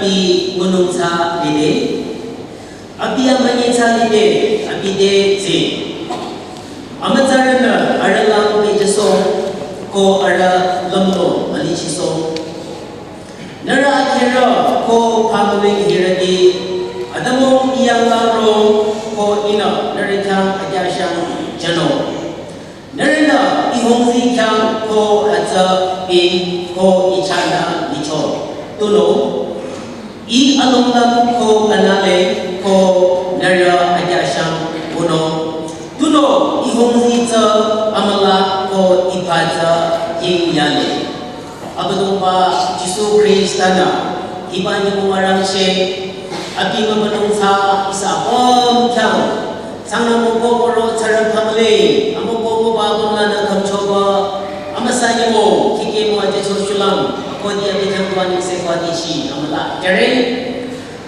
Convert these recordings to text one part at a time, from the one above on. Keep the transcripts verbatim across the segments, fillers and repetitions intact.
Abi ngunung tsü lide, abi amünyi tsü lide, abi te tsü. Amütsarünü arüh lang pehjüsoh, ko arüh lümlong mülichisoh. Nührü akhirü ko phamüling hirüti, atümung I yanglang rong ko Ihnü nührü khyang akyahshang jünung. Nührünü I hongzih khyang ko hütsü ping ko I chahnü licho. Tunüo, I alonglang ko kanale ko nührü akyahshang wünung. Tunüo I hongzih tsü amülah ko I pha tsü yingyale. Abüdongba Jisu Khrista-nü hiba nyümong arangcheh, abi mübünung tsü ihsa apüm khyang Sangna müko koro tsarü phamüle, amüko müba konglanü khümchoba, amüsa nyümong, khikhe müwa te chochulang, akodi abi khyang tuwa nengse kwa te shi, amülah jüre.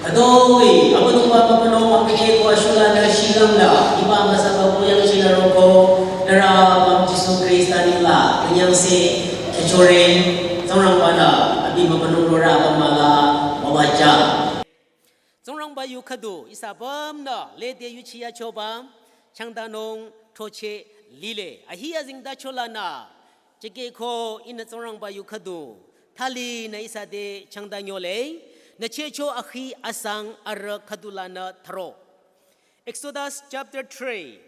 Khütoi, Abüdongba mübünung, abi kheh ko shula nü shilang la, hiba amüsa ba ko yangchinü roko, nührü apüm Jisu Khrista nengla, künyangse, khehchore, Tsingrangba-nü, abi mübünung rorü apüm müla, müwajüng. Tsingrangba yu khüdu ihsa apümnü lede yuchiyachoba changdanung throcheh lile. Ahi azengtacho lanü chekeko ihnü Tsingrangba yu khüdu thalinü ihsa te changdanyole. Nüchehcho akhi asang arüh khüdu lanü tharo. Exodus chapter three,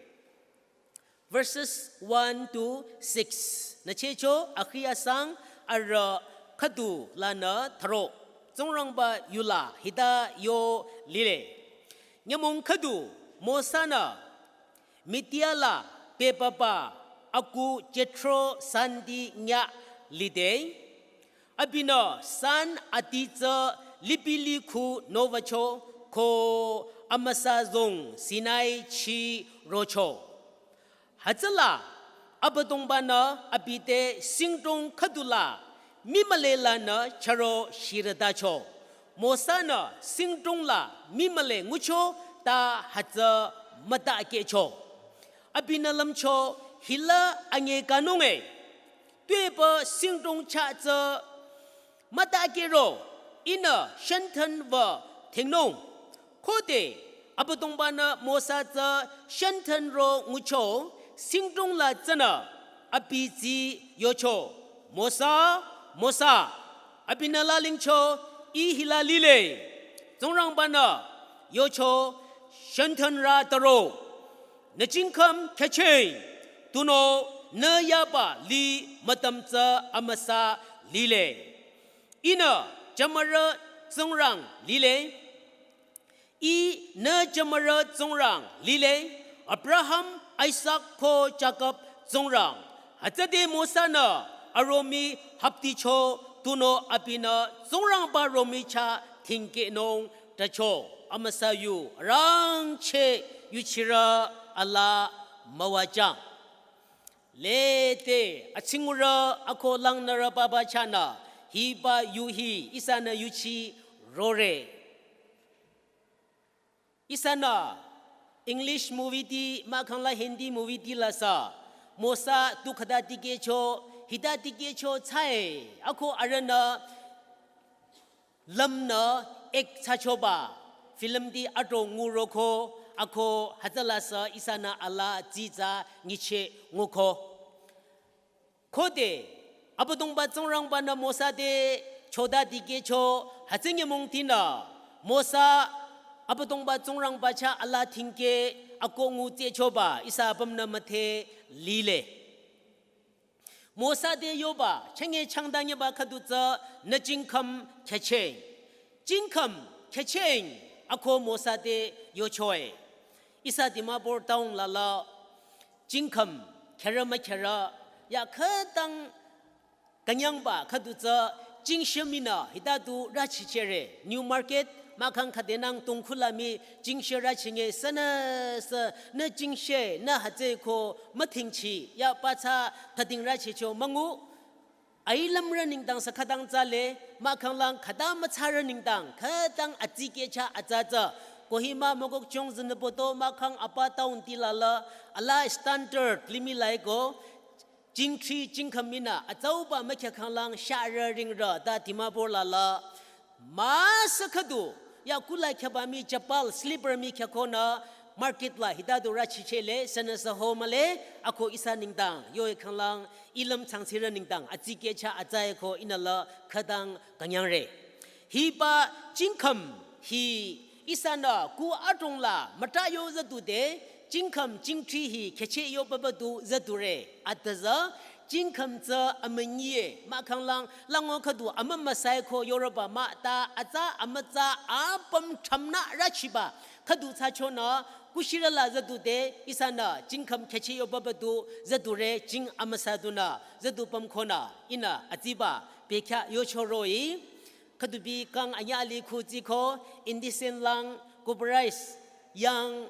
verses one to six. Nüchehcho akhi asang arüh khüdu lanü tharo. Tsingrangba yula hita yo lile. Nyümong khüdu Mosa-nü Midia la bebaba aku Jethro santi nyüh lide. Abinü san ati tsü lipilih khu novacho ko amüsa zong Sinai chih rocho. Hütsüla Abüdongba-nü abi te singdong khüdula mii müle lanü chüro shirütacho. Mosa-nü singdong la mii müle ngucho ta hütsü müta kehcho. Abinü lümcho, hila anyi kanung e. Tuepü singdong chah tsü müta kehro, ihnü shenthen wü thingnung. Khode Abüdongba-nü Mosa tsü shenthen ro ngucho, singdong la tsünü abi tsü yocho, Mosa, Mosa. Abinü lalingcho, I hila lile. Tsingrangba-nü yocho, shenthen rü taro. Nü jingkhüm khehcheng, tunüo nü yaba lih mütam tsü amüsa lile. Ihnü jümürü Tsingrang lile. I nü jümürü Tsingrang lile. Abraham, Isak ko Jakob Tsingrang. Hütsüde Mosa-nü aromi hapticho tunüo abinü Tsingrangba romi chah tingkehnung tacho. Amüsa yu arangcheh yuchirü ala müwajüng. Lede atsingurü ako langnürü papa chahnü hiba yu hi ihsanü yuchi rore. Ihsanü English movie ti mahkhang la Hindi movie ti la sü Mosa tu khüta tikehcho, hita tikehcho thsae, ako arühnü lümnü ek thsachoba film ti adrong nguroko, ako hütsüla sü ihsanü ala tsitsa nyicheh nguko. Khode Abüdongba Tsingrangba-nü Mosa te chota tikehcho hütsü nyümong tinü Mosa Abüdongba Tsingrangba chah ala tingkeh ako ngutsehchoba ihsa apümnü müdhe lile. Mosa te yoba chenge changdanyeba khüdu tsü nü jingkhüm khehcheng. Jingkhüm khehcheng ako Mosa te yochoe. Ihsa Dimapur town la la jingkhüm kherü mükherü ya khütang künyangba khüdu tsü jingshü minü hita du rüchichere. New Market mahkhang khüdenang tongkhula mii jingshü rüchinge sünüsü nü jingshü nü hütsüeko müthingchi ya pathsa thading rüchicho müngu. Ailümrü nengdang sü khütang tsale, mahkhang lang khüta mütsarü nengdang, khütang atsikeh chah atsa tsü. Kohima Mokokchung Zunheboto mahkhang apa town ti la la, ala standard limih laiko, jingthri jingkhüm minü, atsauba mükyakhang lang sharü ringrü ta Dimapur la la. Müsa khüdu, ya kula khyaba mi chapal, slipper mi khyako nü, market la hita du rüchichele, sünüsü ho mühle, ako ihsa nengdang, yo khanglang, ilüm changchirü nengdang, atsike cha atsa-e ko ihnü la khütang künyangre. Hiba jingkhüm hi ihsanü ku adrong la müta yo züdude, jingkhüm jingthri hi kheche yo papa du züdure. Atüzü, jingkhüm tsü amünyi-e, mahkhanglang lango khüdu amümüsa-e ko yoreba mah ta atsa amütsa apüm thamnü rüchiba. Khüdu thsachonü, kushirü la züdude, ihsanü jingkhüm kheche yo papa du züdure, jing amüsa dunü, züdu pümkonü, ihnü atsiba, bekhyah yocho roh-i. Khüdubi kang anyüh li khu tsiko, indecent lang, copyright, yang,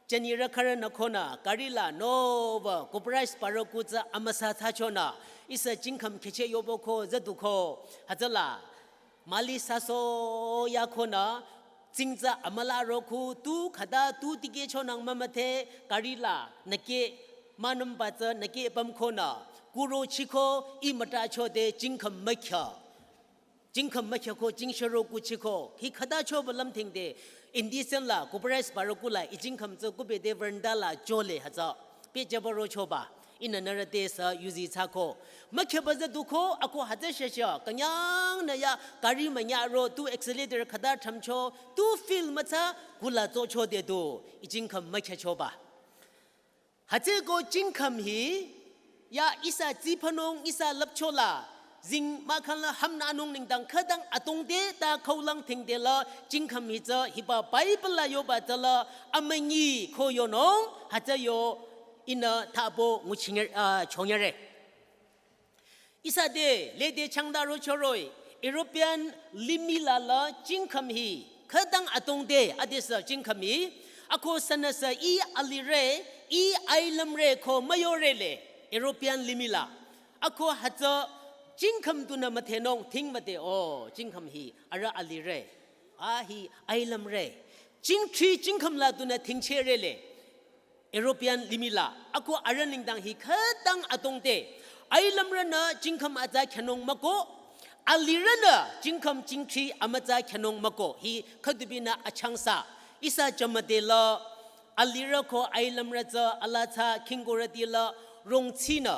jünirü khürünü konü, gari la nüba, copyright parü ku tsü amüsa thsachonü, ihsa jingkhüm kheche yoba ko züduko, hütsüla, müli süso yakonü, tsing tsü amüla roko tu khüta tu tikehchonang mümüdhe, gari la, nükeh, münümba tsü nükeh pümkonü, kurochiko, ih mütachode jingkhüm mükhyah. Jingkhüm mükhyako, jingshüro kuchiko, hi khüta choba lümthingde, indecent la, copyright parü ku la, ih jingkhüm tsü kubede veranda la jole hütsü. Pehjüba rochoba, ihnü nührü te sü yuzi thsako. Mükhyaba züduko, ako hütsü shasha, künyangnü ya, gari münyah ro, tu accelerator khüta thamcho, tu feel müthsa, kula tsochode du, ih jingkhüm mükhyah choba. Hütsüko jingkhüm hi, ya ihsa tsiphanung ihsa lüpcho la, zing mahkhangla hümnünung nengdang khütang atongde ta khaulang thingde la jingkhüm hi tsü hiba Bible la yoba tsü la amünyi ko yonung, hütsü yo ihnü thabo nguchinger, ah, chonyere. Ihsa te, lede changda rochoroi, European limih la la jingkhüm hi, khütang atongde, adesü jingkhüm hi, ako sünüsü ih alire, ih ailümre ko müyorele, European limih la. Ako hütsü jingkhüm dunü müdhenung, thing müdhe, oh, jingkhüm hi, arüh alire, ah hi ailümre. Jingthri jingkhüm la dunü thingcherele. European limih la, ako arüh nengdang hi khütang atongde. Ailümrünü jingkhüm atsa khyanung mükoh, alirünü jingkhüm jingthri amütsa khyanung mükoh. Hi khüdubinü achangsa. Ihsa jümüde la, alirü ko ailümrü tsü alaa thsa khingkurüti la rongtsinü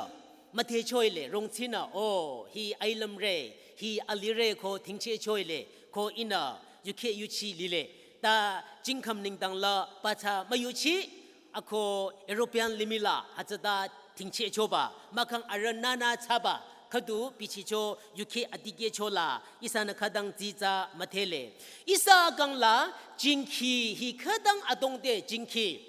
müdhechoile, rongtsinü, oh, hi ailümre, hi alire ko thingchechoile, ko ihnü, yukhe yuchi lile. Ta jingkhüm nengdang la patsa müyuchi, ako European limih la hütsüta thingchechoba, mahkhang arüh nünü thsaba, khüdu bichicho yukhe adikehcho la, ihsanü khütang tsitsa müdhele. Ihsa kang la jingkhi hi khütang atongde jingkhi.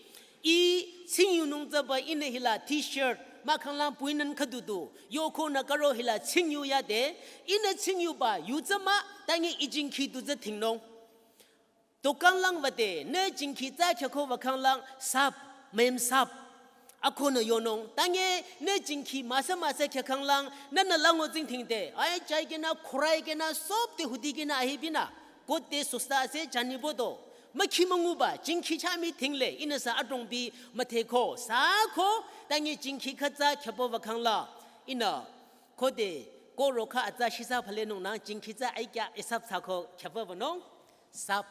Ih tsingyunung tsüba ihnü hila T-shirt, mahkhanglang puinün khüdu du, yokonü karo hila tsingyu yade, ihnü tsingyuba yu tsü mah, tangi ih jingkhi du tsü thingnung. Tokang lang wüde, nü jingkhi tsü khyako wükhanglang sap, mem sap. Akonü yonung, tangi nü jingkhi müsa müsa khyakanglang, nünü lango tsingthingde, ai chai kenü, khurai kenü, sop te hudi kenü ahibinü, kote sosta ase janibodo. Mükhi münguba, jingkhi chami thingle, ihnüsü adrongbi müdheko, sako, tangi jingkhi khütsa khyabo wükhangla, ihnü, khode, ko rokha atsa shisa phalenung nang jingkhi tsü aikya isap sako khyabo wünung, sap,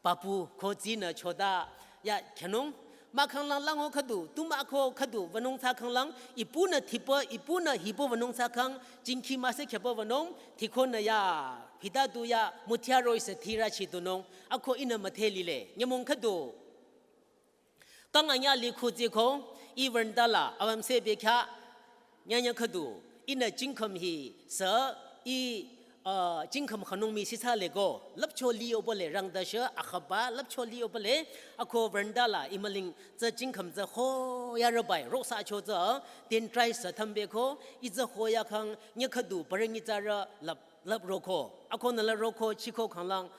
papu, ko tsinü choda, ya khyanung, mahkhanglang lango khüdu, tuma ko khüdu wünung thsakhanglang, ipunü thipa, ipunü hipo wünung thsakhang, jingkhi müsa khyabo wünung, thikonü ya, hita du ya, muthia roise thira chidunung, ako ihnü müdhe lile, nyümong khüdu. Kang anyüh li khu tsiko, ih veranda la, awamse bekhyah, nyanya khüdu, ihnü jingkhüm hi, sü, ih, uh, jingkhüm khanung mi sisa leko, lüpcho liyo bole, rangdashe, akhaba, lüpcho liyo bole, ako veranda la, ih müling, tsü jingkhüm tsü ho ya rübai, rosa cho tsü, tin try sü thambeko, ih tsü ho yakhang, nyüh khüdu, parang ih tsü rü, lüp, lüp roko, akonü la roko, chiko khanglang,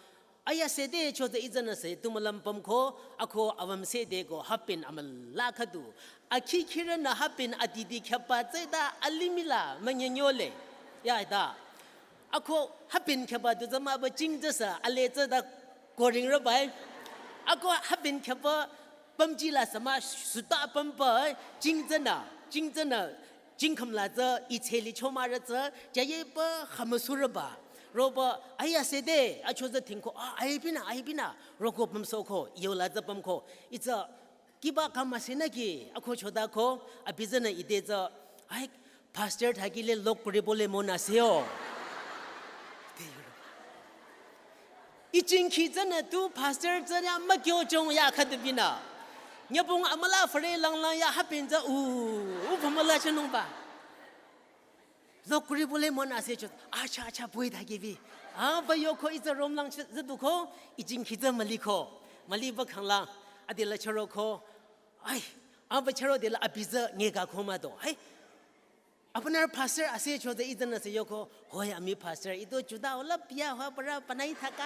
aya sede cho tsü ih tsünü se, tumülüm pümko, ako awamse deko, hapin amüla khüdu. Akhi khirünü hapin adidi khyapa tsüta alimih la, münyenyole. Ya da. Ako hapin khyapa du tsü müba jing tsüsü, ale tsüta koring rübai. Ako hapin khyapa pümji la sü mah suta pümba, jing tsünü, jing tsünü, jingkhüm la tsü, ih tsü li chomürü tsü, jayeba khamüsurüba. Roba, aya sede, achoza tingko, a, aibina, aibina. Roko pamsoko, yola za pamko. Itsa, kiba kama senaki, ako chodako, abizana ideza, ai, pastor thakile lok prebole mona seo. Ichin khizana tu pastor zana makyo chong ya khadbina. Nyabung amala fare lang lang ya hapin za u, u pamala chanung ba. Lokuri bole mon ase chot. Acha, acha, boi thake bi. A, ba yo ko iza rom lang ch-, za du ko, ijing khiza mali ko. Mali ba khang lang. Adela charo ko. Ai, a ba charo dela abiza nge ga ko ma do. Ai. Apnar pastor ase chot iza na se yo ko. Hoi, ami pastor. Ito chuda ola pia hua para panai thaka.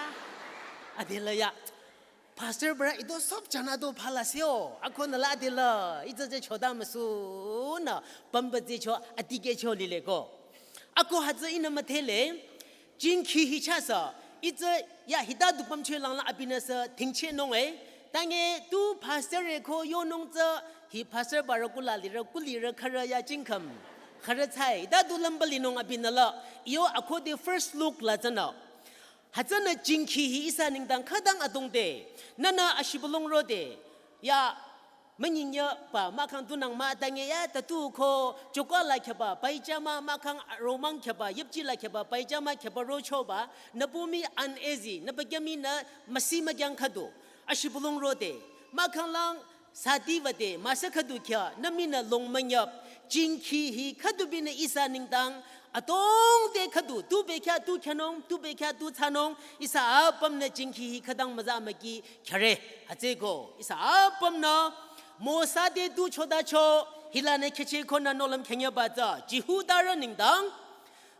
Adela ya. Pastor bra ito sob chana do phala seo. Ako nala adela. Ito je choda masu na. Pamba je cho, atike cho lile ko. Ako hatsa ina mathele. Jingkhi hi cha sa. Ito ya hita dupam che lang la abina sa tingche nong e. Tange tu pastor e ko yo nong tsa hi pastor bara kula lira kuli ra khara ya jingkham. Khara chai. Da du lamba li nong abina la. Yo ako de first look la zana. Hatsana jingkhi hi isa nengdang khadang adongde. Nana ashibulong rode. Ya, menyinya pa, makang tunang ma tange ya, tatu ko, choka la kheba, paijama, makang romang kheba, yipchi la kheba, paijama kheba rocho ba, napumi an ezi, napagyami na masi magyang khado. Ashibulong rode. Makang lang, sati vade, masa khadu kya, namina long manyap, jingkhi hi khadu bina isa nengdang, atong te khadu, tu be kya tu kyanong, tu be kya tu chanong, isa apam na jingkhi hi khadang maza maki, kyare, hatse ko, isa apam na, Mosa de tu choda cho, hila ne kheche ko na nolam kenya ba za, Jihuda ra nengdang,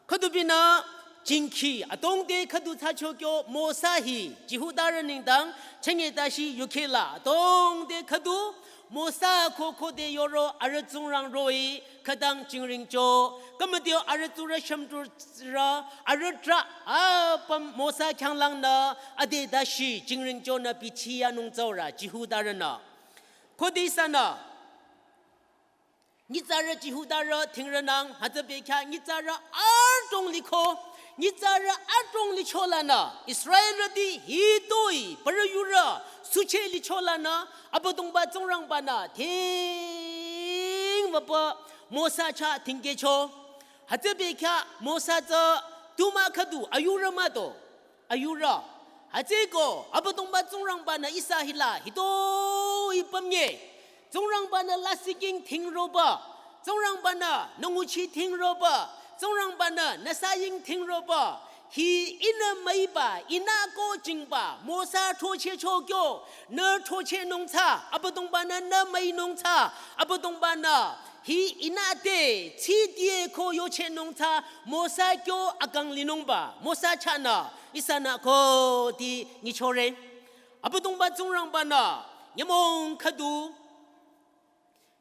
Khadubina jingkhi atongde khadu thsachokyo Mosa hi Jihudarü nengdang chenge tashi yukhela atongde khadu Mosa ko khode yoro arüh tsingrang roh-i khütang jingringcho. Khümüteo arüh tsurü shümtsurü arüh trah apüm Mosa khyanglangnü ade tashi jingringchonü bichiyanung tsurü Jihudarünü. Khode ihsanü nyitsarü Jihudarü thingrünang hütsübekhyah nyitsarü adrong liko, nyitsarü adrong licholanü, Israelrüti hitoi parü yurü suche licholanü, Abüdongba Tsingrangbanü thing müpü Mosa chah thingkehcho. Hütsübekhyah Mosa tsü tuma khüdu ayurü mah do. Ayurü. Hütsüeko, Abüdongba Tsingrangbanü ihsa hila hitoi pümnye. Tsingrangbanü lasih king thing roba. Tsingrangbanü nü nguchi thing roba. Tsingrangbanü nü saying thing roba. Hi ihnü müiba, ihnü ko jingba, Mosa throchehcho kyo, nü throchehnung tsü, Abüdongbanü nü müinung tsü, Abüdongbanü hi ihnü te, tsi die ko yochehnung tsü, Mosa kyo akang linungba, Mosa chahnü, ihsanü khode nyichore. Abüdongba Tsingrangbanü, nyümong khüdu,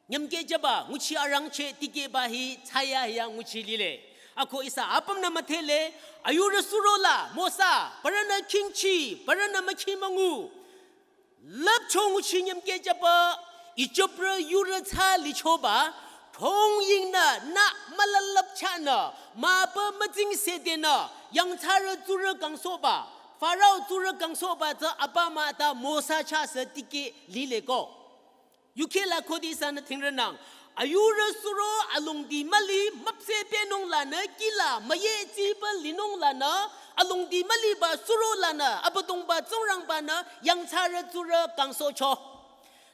nyümkeh jüba, nguchi arangcheh tikehba hi, tsaya hiya nguchi lile. Ako ihsa apümnü müdhele, ayurü surola, Mosa, parünü khingchi, parünü mükhi müngu. Lüpcho nguchi nyümkeh jüba, Ijiprü yurü tsü lichoba, thongyingnü nü mülalüp chahnü, müpü mütsingsedenü, yangthsarü tsurü kangsohba, Farao tsurü kangsohba tsü apa mah ta Mosa chah sü tikeh lile ko. Yukhela khode ihsanü thingrünang. Ayurü suro alongdi müli müpsehpehnung lanü kihla müyeh tsipü linung lanü alongdi müliba suro lanü Abüdongba Tsingrangbanü yangthsarü tsurü kangsohcho.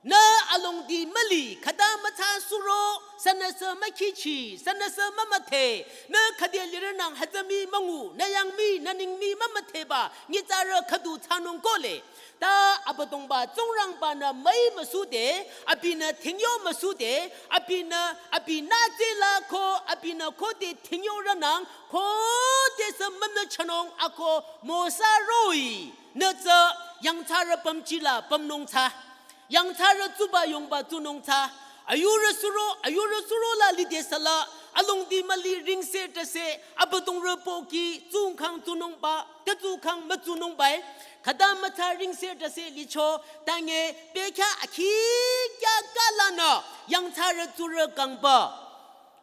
Nü alongdi müli khüta mütsa suro sünüsü mükhichi sünüsü mümüdhe nü khüde lirünang hütsü mii müngu nü yang mii nü ning mii mümüdheba nyitsarü khüdu thsanung kohle. Ta Abüdongba Tsingrangbanü müi müsude, abinü thingyo müsude, abinü, abinü tsela ko, abinü khode thingyo rünang, khodesü mümüchanung ako Mosa roh-i, nü tsü yangthsarü pümchila pümnung tsü, yangthsarü tsuba yongba tsunung tsü, ayurü suro, ayurü surola lidesüla, alongdi müli ringse tase, Abüdongrü pohki, tsungkhang tsunungba, te tsungkhang mütsunungbae, khüta mütsa ringse tase licho, tange, bekhyah akhi kya kalanü, yangthsarü tsurü kangba.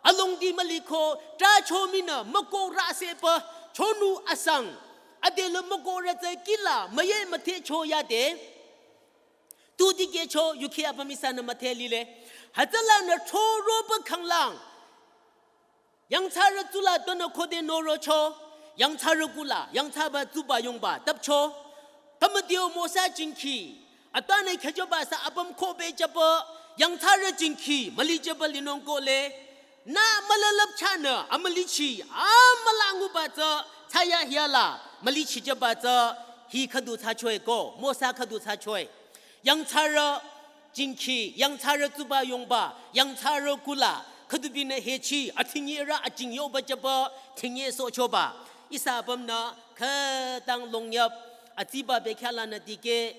Alongdi müliko, tracho minü, müko rasepü, thonu asang, adelü mükohrü tsü kihla müye müthehcho yade, tu dikehcho yukhi apüm ihsanü müdhe lile. Hütsülanü thoroba khanglang, yangthsarü tsula tonü khode norocho, yangthsarü kuhla, yangthsaba tsuba yongba tapcho. Khümüdeo Mosa jingkhi, atanü khehchoba sü apüm khobejüba, yangthsarü jingkhi mülijüba linung kohle. Nü mülalüpchahnü amülichi, amülanguba tsü, thsayahiala mülichijüba tsü, hi khüdu thsachoe ko, Mosa khüdu thsachoe. Yangthsarü jingkhi, yangthsarü tsuba yongba, yangthsarü kuhla, khüdubinü hechi, athingi rü ajing yoba jüba, thingi sohchoba. Ihsa apümnü khütang longyap, atsiba bekhyahlanü dikeh,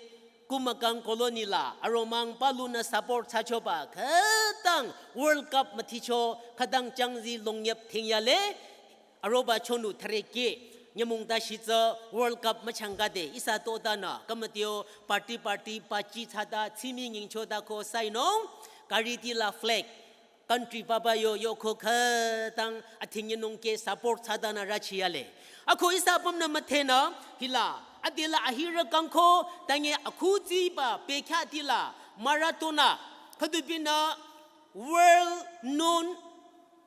Kumakang colony la, aromang palunü support thsachoba, khütang World Cup müthicho, khütang changzi longyap thingyale, aroba chonu thürekeh, nyümong ta shitsü World Cup müchangkade, ihsa totanü, khümüdeo party party pachi thsata, tsimi nyingchota ko sainung, gari tila flag, country papa yo, yo ko khütang athingi nungke support thsatanü rachiyale. Ako ihsa apümnü müdhenü, hila, adela ahirü kangko, tangi akhutsiba bekhyah tila, Maradona, khüdubinü world known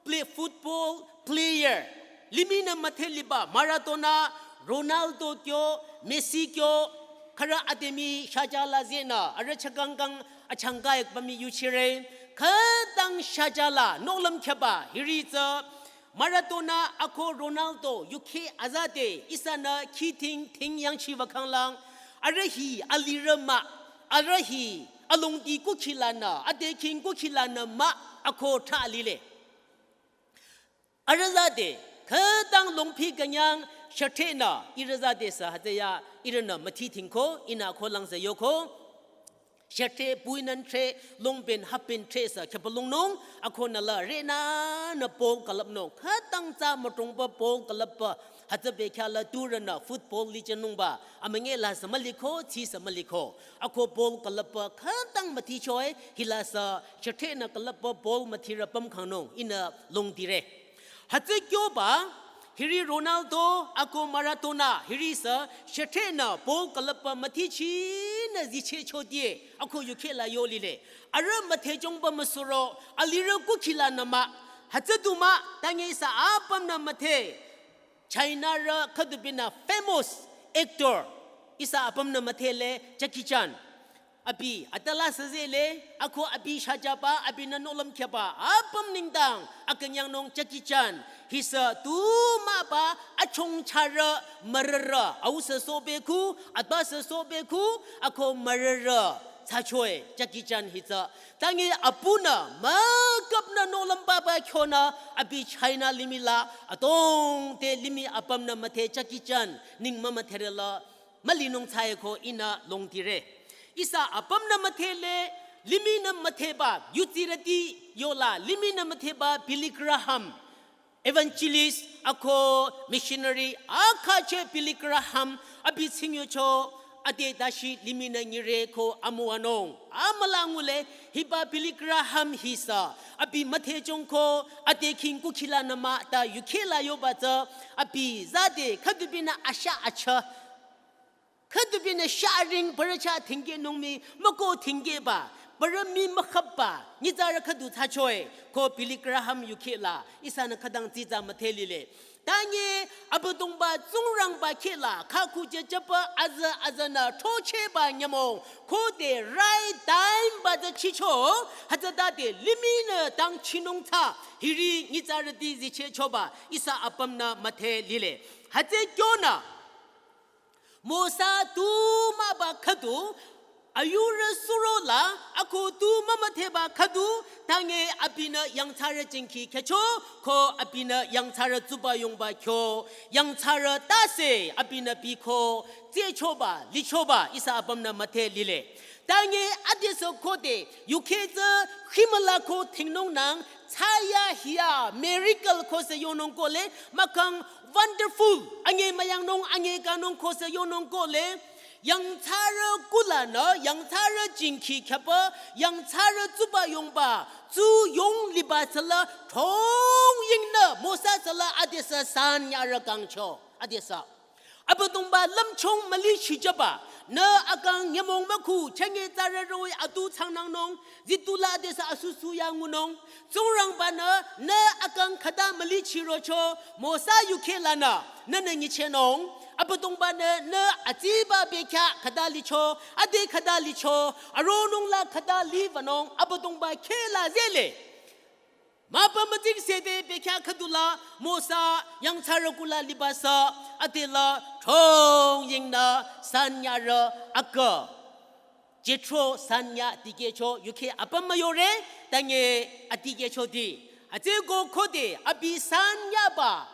play football player. Limihnü müdhe liba Maradona, Ronaldo kyo, Messi kyo, khürü ademi shajala zenü, arüh chakangkang achangka ekbami yuchire, khütang shajala, nohlüm kheba, hiri tsü, Maradona ako Ronaldo, yukhi azade, ihsanü khiting ting yangchiba khanglang, arüh hi alirü mah, arüh hi alongdi kukhilanü, adekhing kukhilanü mah, ako thra lile. Arüh zade, khütang longphi künyang, shüthehnü, ihrü zade sü hütsüya, ihrünü müthi tingko, ihnü ko langse yoko. Shütheh, puinün thre, longpen, hapin thre sü, khepalongnung, akonü la, renü, nü ball külüpnung, khütang tsü mütongba ball külüpba, hütsü bekhyah la turünü, football lijünungba, amünge la sü müliko, tsi sü müliko. Ako ball külüpba khütang müthichoe, hila sü shüthehnü külüpba ball müthirü pümkhangnung, ihnü longdire. Hütsü kyoba, hiri Ronaldo, ako Maradona, hiri sü shüthehnü ball külüpba müthichinü zichehchodie, ako yukheh la yolile. Arüh müthejongba müsuro, alirü kukhilanü mah, hütsü du mah, tangi ihsa apümnü müdhe. China rü khüdubinü famous actor, ihsa apümnü müdhele Jackie Chan. Abi, atala sezele, ako abi shajaba, abinü nohlüm kheba, apüm nengdang, akünyangnung Jackie Chan, hi sü tu mahba, achongcharü, mürürü, au sü sobeku, atba sü sobeku, ako mürürü, thsachoe, Jackie Chan hi tsü. Tangi apunü, müküpnü nohlüm papa kyonü, abi China limih la, atongte limih apümnü müdhe Jackie Chan, ning mümüdhere la, mülinung thsaeko ihnü longdire. Ihsa apümnü müdhele, limihnü müdheba, yutsirüti yola, limihnü müdheba Billy Graham, evangelist, ako missionary, akhache Billy Graham, abi tsingyocho, ade dashi limihnü nyireko amüwanung, amülangule, hiba Billy Graham hi sü, abi müthejongko, adekhing kukhilanü mah ta yukheh la yoba tsü, abi zade, khüdubinü asha acha, khüdubinü sharing, parü chah tingkehnung mii, müko tingkehba, parü mii mükhapba, nyitsarü khüdu thsachoe, ko Billy Graham yukheh la, ihsanü khütang tsitsa müdhe lile. Tangi, Abüdongba Tsingrangba kheh la, khakhu jejeba azü azünü throchehba nyümong, khode right time ba tsü chicho, hütsütade limihnü tangchinung tsü, hiri nyitsarüti zichehchoba, ihsa apümnü müdhe lile. Hütsü kyonü, Mosa tu mahba khüdu, ayurü surola, ako tu mümüdheba khüdu, tangi abinü yangthsarü jengki khehcho, ko abinü yangthsarü tsuba yongba kyo, yangthsarü tase abinü biko, tsehchoba, lichoba, ihsa apümnü müdhe lile. Tangi adesü khode, yukheh tsü khimüla ko thingnungnang, thsayahiya, miracle ko sü yonung kohle, mahkhang wonderful, anyi müyangnung, anyi kangnung ko sü yonung kohle, yangthsarü kulanü, yangthsarü jengki khehba, yangthsarü tsuba yongba, tsu yong liba tsüla, thongyingnü, Mosa tsüla adesü san yarü kangcho. Adesü Abüdongba lümchung müli shijüba, nü akang nyümong mükhu chenge tsarü roh-i atu tsangnangnung, zitula adesü asusu ya ngunung, Tsingrangba-nü nü akang khüta müli chirocho, Mosa yukheh lanü, nünü nyichehnung, Abüdongba-nü nü atsiba bekhyah khüta licho, ade khüta licho, aronung la khüta liwünung, Abüdongba kheh la zehle. Mapa mütsing sede bekhyah khüdula Mosa yangthsarü kuh la libasü adela thongyingnü sanyarü akü. Jethro sanya dikehcho yukheh apüm müyore, tange adikehchoti. Hütsüeko khode abi sanyaba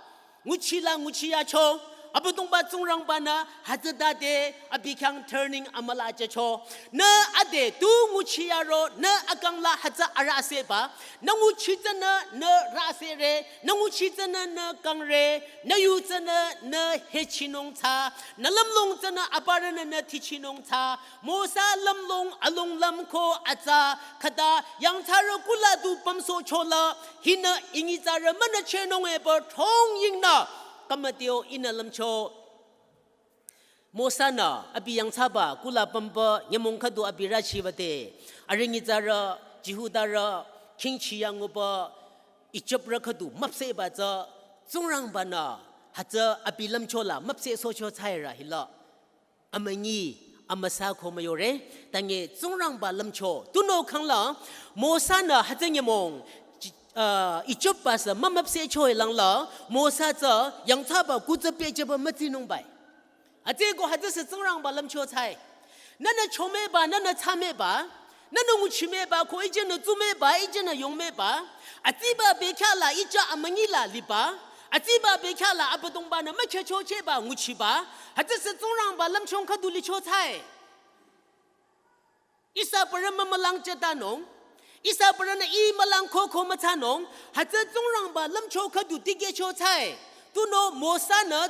nguchi la nguchiyacho, Abüdongba Tsingrangba-nü hütsütade abi khyang turning amüla jücho. Nü ade tu nguchiyaro, nü akang la hütsü arüh aseba, nü nguchi tsünü nü rüh asere, nü nguchi tsünü nü kangre, nü yu tsünü nü hechinung tsü, nü lümlong tsünü aparünü nü thichinung tsü, Mosa lümlong along lümko atsa khüta yangthsarü kuh la du pümsohcho la, hinü I nyitsarü münüchehnung epü thongyingnü, kümüteo ihnü lümcho. Mosa-nü abi yangthsaba kuh la pümba nyümong khüdu abi rüchiwüde, arüh nyitsarü, Jihudarü, khingchi yanguba, Ijiprü khüdu müpsehba tsü, Tsingrangba-nü hütsü abi lümcho la müpsehsohcho thsairü hila. Amünyi, amüsa ko müyore, tange Tsingrangba lümcho. Tunüo khang la, Mosa-nü hütsü nyümong, ji-, uh, Ijip basü mümüpsehcho-i lang la, Mosa tsü yangthsaba kuh tsü pehjüba mütsinungbai. Hütsüeko hütsüsü Tsingrangba lümcho thsai. Nünü chomüba, nünü thsamüba, nünü nguchimüba, ko ijenü tsumüba, ijenü yongmüba, atsiba bekhyah la ija amünyi la liba, atsiba bekhyah la Abüdongba-nü mükhehchochehba nguchiba, hütsüsü Tsingrangba lümchung khüdu licho thsai. Ihsa aparü mümülang jütanung, ihsa aparünü I mülang koko müthsanung, hütsü Tsingrangba lümcho khüdu dikehcho thsai. Tunüo Mosa-nü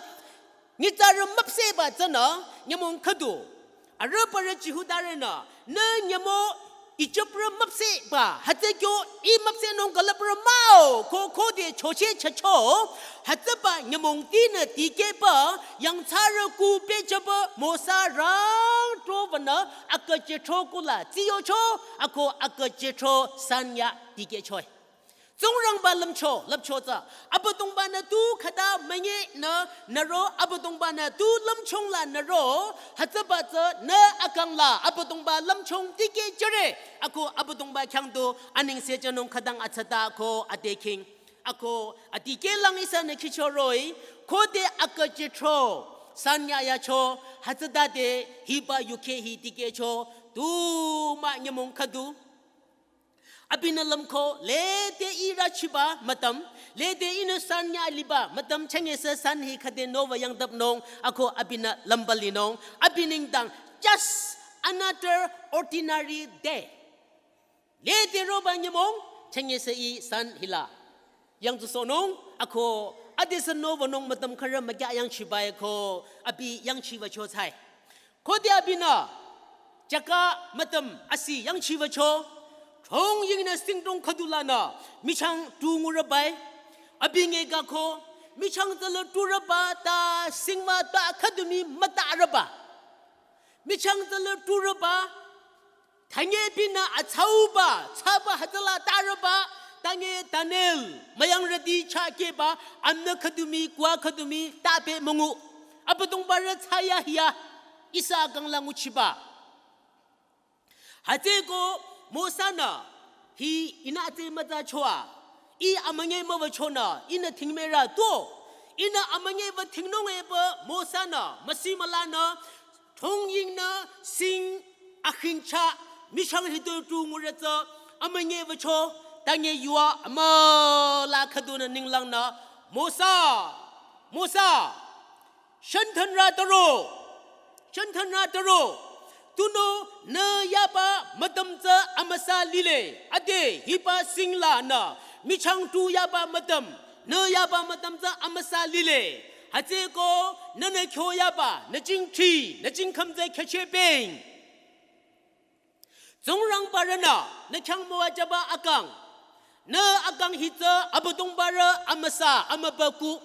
nyitsarü müpsehba tsünü nyümong khüdu. Arüh aparü Jihudarünü, nü nyümong Ijiprü müpsehba, hütsü kyo I müpsehnung külüprü mah-o, ko khode chocheh chacho, hütsüba nyümong tinü dikehba, yangthsarü kuh pehjüba Mosa rangtro wünü akü Jethro kuh la tsiyocho, ako akü Jethro sanya dikehcho-i. Tsingrangba lümcho, lümcho tsü, Abüdongba-nü tu khüta münyi nü nüro, Abüdongba-nü tu lümchung la nüro, hütsüba tsü nü akang la Abüdongba lümchung dikehjüre, ako Abüdongba khyang du anengse jünung khütang atsata ko adekhing. Ako adikehlang ihsanü khichoroh-i, khode akü Jethro sanya yacho, hütsütade hiba yukheh hi dikehcho, tu mah nyümong khüdu. Abinü lümko, lede I rüchiba mütüm, lede ihnü sanya liba mütüm, chenge sü san hi khüde nowü yangdapnung, ako abinü lümba linung, abi nengdang just another ordinary day. Lede roba nyümong, chenge sü I san hila yangtsusohnung, ako adesü nowünung mütüm khürü mükyah yangchiba-i ko abi yangchiwücho thsai. Khode abinü jaka mütüm asi yangchiwücho, thongyingnü singdong khüdu lanü michang tu ngurübai. Abi ngeka ko michang tsüla turüba ta singma ta khüdumi mütarüba. Michang tsüla turüba, tange abinü atsauba, tsaba hütsüla tarüba, tange Daniel müyangrüti chakehba, amnü khüdumi, kuh khüdumi, tape müngu. Abüdongba rü thsayahiya, ihsa akang la nguchiba. Hütsüeko Mosa-nü, hi ihnü atse mütsachoa, I amünyi müwüchonü, ihnü thingmürü to, ihnü amünyi wüthingnung epü Mosa-nü, müsi mülanü, thongyingnü sing akhingcha, michang hitoi tu ngurü tsü, amünyi wücho, tange yua amüla khüdunü ninglangnü, Mosa, Mosa, shanthanrü taro, shanthanrü taro, tunüo nü yaba mütüm tsü amüsa lile, ade hiba sing lanü, michang tu yaba mütüm, nü yaba mütüm tsü amüsa lile, hütsüeko nünü kyo yaba, nü jingthri, nü jingkhüm tsü khyüchehpeng. Tsingrangba rünü, nü khyang müwajüba akang. Nü akang hi tsü Abüdongba rü amüsa amübükuh.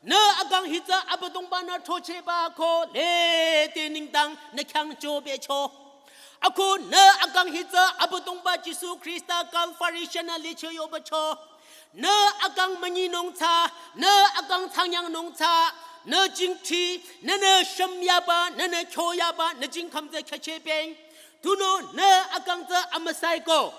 Nü akang hi tsü Abüdongba-nü throchehba ko lede nengdang nü khyang chobecho. Ako nü akang hi tsü Abüdongba Jisu Khrista Kalvari shünü licho yobacho. Nü akang münyinung tsü, nü akang thsangnyangnung tsü, nü jingthri, nünü shümyaba, nünü kyoyaba, nü jingkhüm tsü khehchehpeng. Tunüo nü akang tsü amüsa-i ko.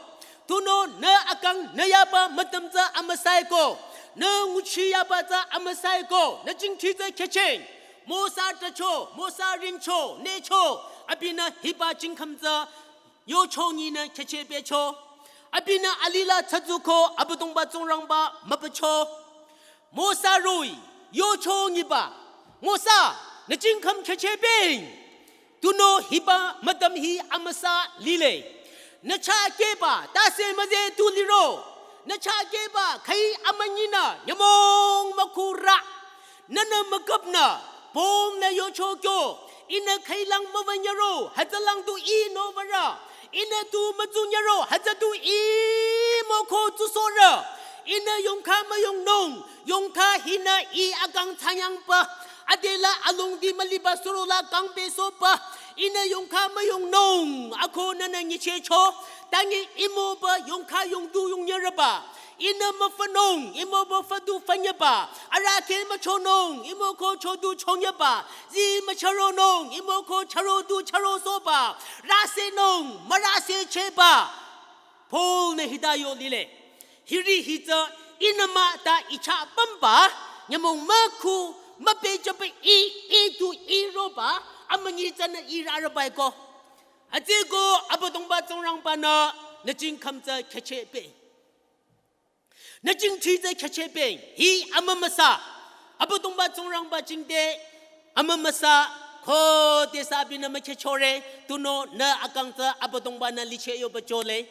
Tunüo nü akang nü yaba mütüm tsü amüsa-i ko. Nü nguchiyaba tsü amüsa-i ko. Nü jingthri tsü khehchehng. Mosa trahcho, Mosa rincho, nücho. Abinü hiba jingkhüm tsü yocho nyinü khehchehpehcho. Abinü alila thsazuko Abüdongba Tsingrangba mübücho. Mosa roh-i yocho nyiba. Mosa, nü jingkhüm khehchehpeng. Tunüo hiba mütüm hi amüsa lile. Nü chah kehba tase müzeh tu liro. Nü chah kehba khüi amünyinü nyümong mükhurü. Nünü müküpnü, püm nü yocho kyo. Ihnü khüilang müwünyüro, hütsülang tu ih nowürü. Ihnü tu mütsunyüro, hütsü tu ih müko tsusohrü. Ihnü yongkha müyongnung, yongkha hinü ih akang thsangyangpü. Adela alongdi müliba surola kangpehsohpü. Ihnü yongkha müyongnung, ako nünü nyichehcho. Tangi ih mübü yongkha yongdu yongnyürüba. Ihnü müfünung, ih mübü füdu fünyüba. Arahkheh müchonung, ih müko chodu chonyüba. Zii müchüronung, ih müko chürodu chürosohba. Rüsenung, mürüsechehba. Paul-nü hita yo lile. Hiri hi tsü ihnü mah ta ih chah pümba, nyümong mükhu, müpehjüpü ih, ih tu ih roba, amünyi tsünü ih rarübai ko. Hütsüeko Abüdongba Tsingrangba-nü, nü jingkhüm tsü khehchehpeng. Nü jingthri tsü khehchehpeng, hi amümüsa. Abüdongba Tsingrangba jingte, amümüsa, khodesü abinü mükhehchore, tunüo nü akang tsü Abüdongba-nü licheh yoba chole.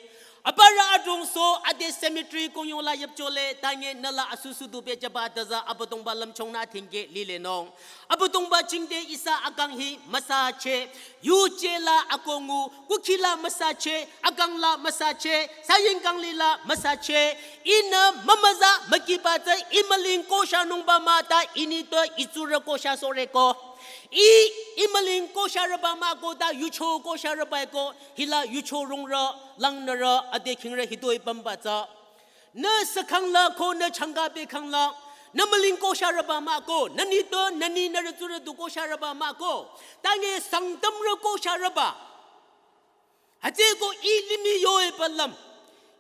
Aparü adrongso, ade cemetery kongyola yüpchole, tangi nüla asusu du pehjüba tüzü Abüdongba lümchungnü thingke lilenung. Abüdongba jingte ihsa akang hi müsacheh, yuje la akongu, kukhi la müsacheh, akang la müsacheh, saying kangli la müsacheh, ihnü mümüza mükiba tsü ih müling koshanungba mah ta ih nitpü ih tsurü koshasohre ko. Ih, ih müling kosharüba mah ko ta yucho kosharübai ko, hila yucho rungrü, langnürü, ade khingrü hitoi pümba tsü. Nü sükhang la ko nü changka bekhang la, nü müling kosharüba mah ko, nü nitpü, nü ni nü rütsurü du kosharüba mah ko, tangi Sangtamrü kosharüba. Hütsüeko ih limih yoepü lüm,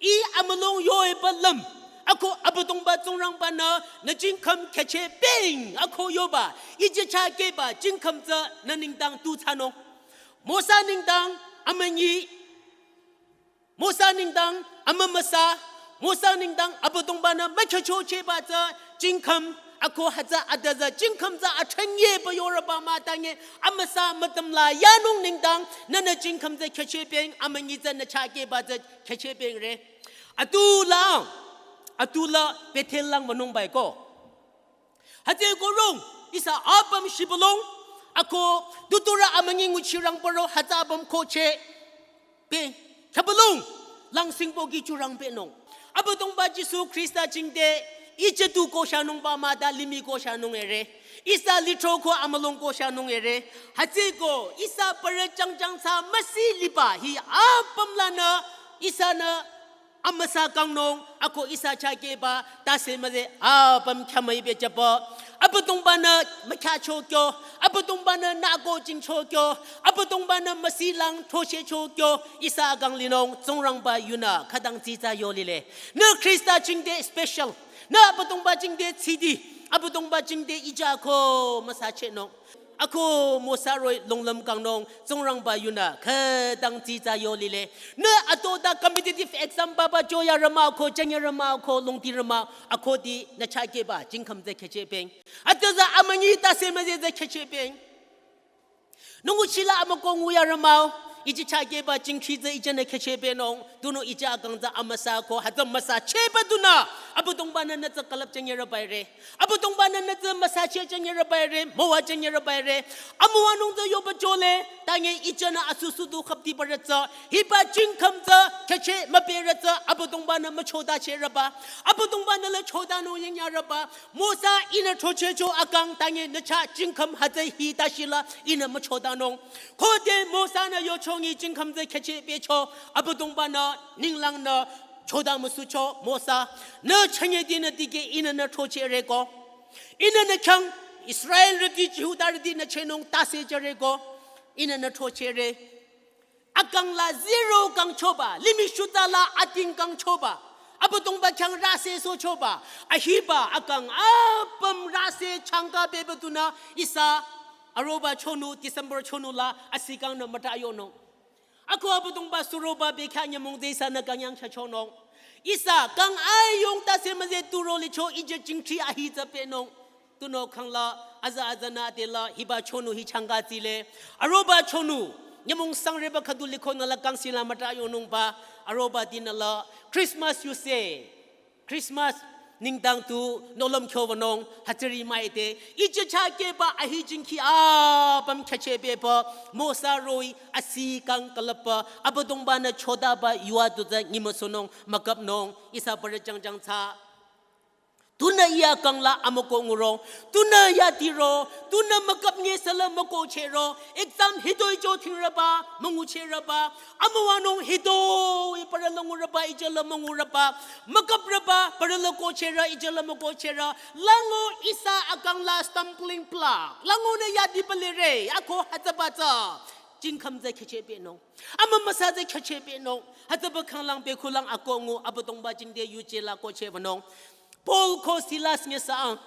ih amülung yoepü lüm, ako Abüdongba Tsingrangba-nü, nü jingkhüm khehchehpeng, ako yoba, ih je chah kehba, jingkhüm tsü nü nengdang tu thsanung. Mosa nengdang, amünyi, Mosa nengdang, amümüsa, Mosa nengdang, Abüdongba-nü mükhehchochehba tsü, jingkhüm, ako hütsü adüzü, jingkhüm tsü athrünye pü yorüba mah tangi, amüsa mütüm la yanung nengdang, nünü jingkhüm tsü khehchehpeng, amünyi tsü nü chah kehba tsü khehchehpengre. Atula, atula Bethel lang wünungbai ko. Hütsüeko rong, ihsa apüm shibülung, ako, tuturü amünyi nguchirang püro, hütsü apüm kohcheh. Pe, khübülung, langsing pohki churang pehnung. Abüdongba Jisu Khrista jingte, ih je tu koshanungba mah ta limih koshanung ere. Ihsa lithro ko amülung koshanung ere. Hütsüeko, ihsa parü jangjang tsü müsi liba, hi apüm lanü, ihsanü, amüsa kangnung, ako ihsa chah kehba, tase müzeh, apüm khyamüi pehjüpü. Abüdongba-nü mükhyahcho kyo, Abüdongba-nü nüko jingcho kyo, Abüdongba-nü müsilang throchehcho kyo, ihsa akang linung, Tsingrangba yunü, khütang tsitsa yo lile. Nü Khrista jingte special, nü Abüdongba jingte tsidi, Abüdongba jingte ija ko müsachehnung. Ako Mosa roh-i longlüm kangnung, Tsingrangba yunü, khütang tsitsa yo lile. Nü ato ta competitive exam papa choyarü mah ko, janyarü mah ko, longdirü mah, ako di nü chah kehba, jingkhüm tsü khehchehpeng. Atüzü amünyi tase müzeh tsü khehchehpeng. Nü nguchi la amüko nguyarü mah, Iji chakeba jingkhi tsü ijünü khechepehnung, tunüo iji akang tsü amüsa ko, hütsü müsachehba tunü, Abüdongba-nü nü tsü külüp jünyerü baire. Abüdongba-nü nü tsü müsacheh jünyerü baire, müwa jünyerü baire. Amüwanung tsü yoba jole, tange ijünü asusu du khüpti barü tsü, hiba jingkhüm tsü, khecheh müpehre tsü, Abüdongba-nü müchodachehreba. Abüdongba-nü la chodanung yingyareba. Mosa ihnü throchehcho akang tange nü chah jingkhüm hütsü hi tashila ihnü müchodanung. Khode Mosa-nü yochongi jingkhüm tsü khechehpehcho, Abüdongba-nü ninglangnü choda müsucho Mosa, nü chünye dinü dikeh ihnü nü throchehre ko. Ihnü nü khyang Israelrüti Jihudarüti nü chehnung tase jüre ko. Ihnü nü throchehre. Akang la zero kangchoba, limih shuta la ating kangchoba. Abüdongba khyang rase sochoba. Ahiba akang apüm rase changka bebe tunü ihsa aroba chonu, December chonu la asikangnü müta yonung. Ako Abüdongba suroba bekhyah nyümong tsü ihsanü kangyang chachonung. Ihsa kang ayong tase müze turo licho ije jingthri ahi tsü pehnung. Tunüo khangla, aza aza nü adela, hiba chonu hi changka tsile. Aroba chonu, nyümong sangreba khüdu likhonü la kangsi la müta yonungba, aroba dinü la, Christmas yuse. Christmas nengdang tu nohlüm khyovanung, hütsüri müite. Ije chakeba ahi jingkhi apüm khechehpehba, Mosa roh-i, asikang külüpba, Abüdongba-nü chodaba yua tu tsü nyimüsunung, müküpnung, ihsa barü jangjang tsü. Tunü iya kangla amüko nguro. Tunü yatiro. Tunü müküp ngesala mükochehro. Exam hitoi jo thingreba, münguchehreba. Amüwanung hitoi parala ngureba, ijala müngureba. Müküpreba, parala kochehre, ijala mükochehre. Lango ihsa akangla stumbling block. Lango nü yadi balire, ako hütsüba tsü. Jingkhüm tsü khechehpehnung. Amümüsa tsü khechehpehnung. Hütsüba khanglang pekhulang ako ngu Abüdongba jingte yuje la kochehbanung. Paul ko Silas nyisang.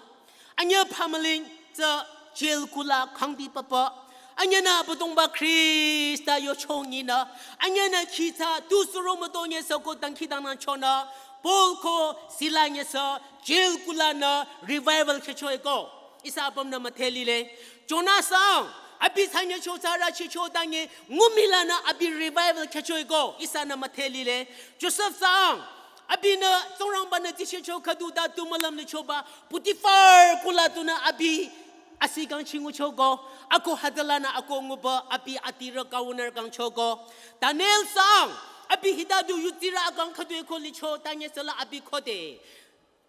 Anyü phamüling tsü jail kula khangdi papa. Anyünü Abüdongba Khrista yochonginü. Anyünü khitsa tu suro müto nyisa ko dangkhidangnangchonü. Paul ko Sila nyisa jail kulanü revival khechoeko. Ihsa apümnü müdhelile. Jonah sang. Abi sanyücho tsü rachicho dange. Ngumilanü abi revival khechoeko. Ihsanü müdhelile. Joseph sang. Abinü Tsingrangba-nü dsichehcho khüdu ta tu mülüm lichoba, Potiphar kula tunü abi asikang chinguchoko, ako hütsülanü ako nguba abi adirü kawunür kangchoko. Daniel sang, abi hita du yutirü akang khüdu eko licho, tanye sela abi khode.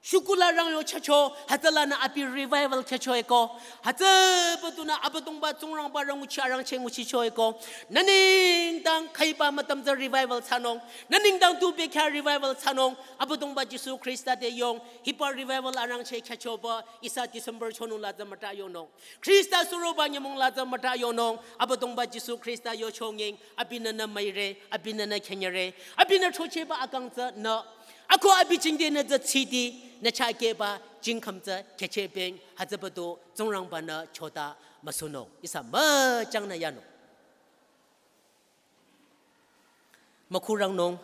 Shukula rang yochacho, hütsülanü abi revival khechoeko. Hütsüba tunü Abüdongba Tsingrangba rang nguchi arangcheh nguchichoeko. Nü nengdang khaiba mütam tsü revival thsanung. Nü nengdang tu bekhyah revival thsanung. Abüdongba Jisu Khrista te yong. Hiba revival arangcheh khechoba ihsa December chonung la tsü müta yonung. Khrista suroba nyümong la tsü müta yonung. Abüdongba Jisu Khrista yochongeng. Abinü nü müire. Abinü nü khenyere. Abinü throchehba akang tsü nü. Ako abi jingte nü tsü tsidi. Nü chakeba jingkhüm tsü khechehpeng. Hütsüba tu Tsingrangba-nü chota müsunung. Ihsa müchangnü yanung. Mükhurangnung.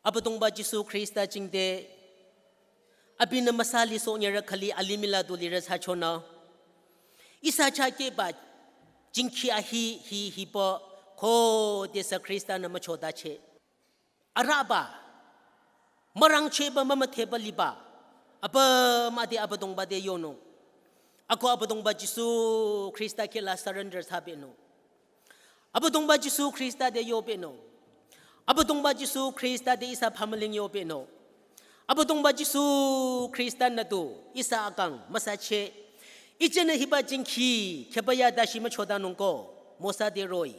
Abüdongba Jisu Khrista jingte abinü müsa lisohnyerü khali alimih la du lirü thsachonü. Ihsa chakeba jingkhi ahi hi hiba khodesü Khrista-nü müchotacheh. Arüba, mürangchehba mümüdheba liba, apüm ade Abüdongba te yonung. Ako Abüdongba Jisu Khrista kihla surrender thsapehnung. Abüdongba Jisu Khrista te yopehnung. Abüdongba Jisu Khrista te ihsa phamüling yopehnung. Abüdongba Jisu Khrista-nü tu ihsa akang müsacheh. Ijenü hiba jingkhi kheba ya dashi müchotanung ko Mosa te roh-i.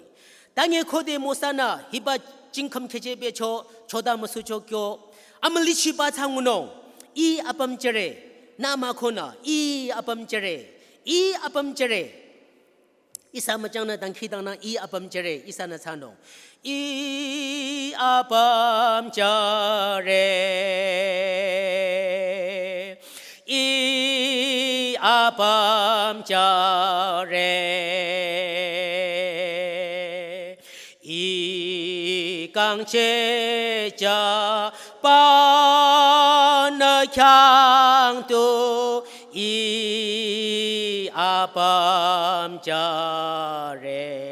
Tanye khode Mosa-nü hiba jingkhüm khechehpehcho chota müsucho kyo. Amülichiba thsangunung. Ih apüm jüre. Nü mükhonü. Ih apüm jüre. Ih apüm jüre. Ihsa müchangnü dangkhidangnang ih apüm jüre, ihsanü thsanung. Ih apüm jüre, ih apüm jüre. Ih kangchehjüba nü khyang tu ih apüm jüre.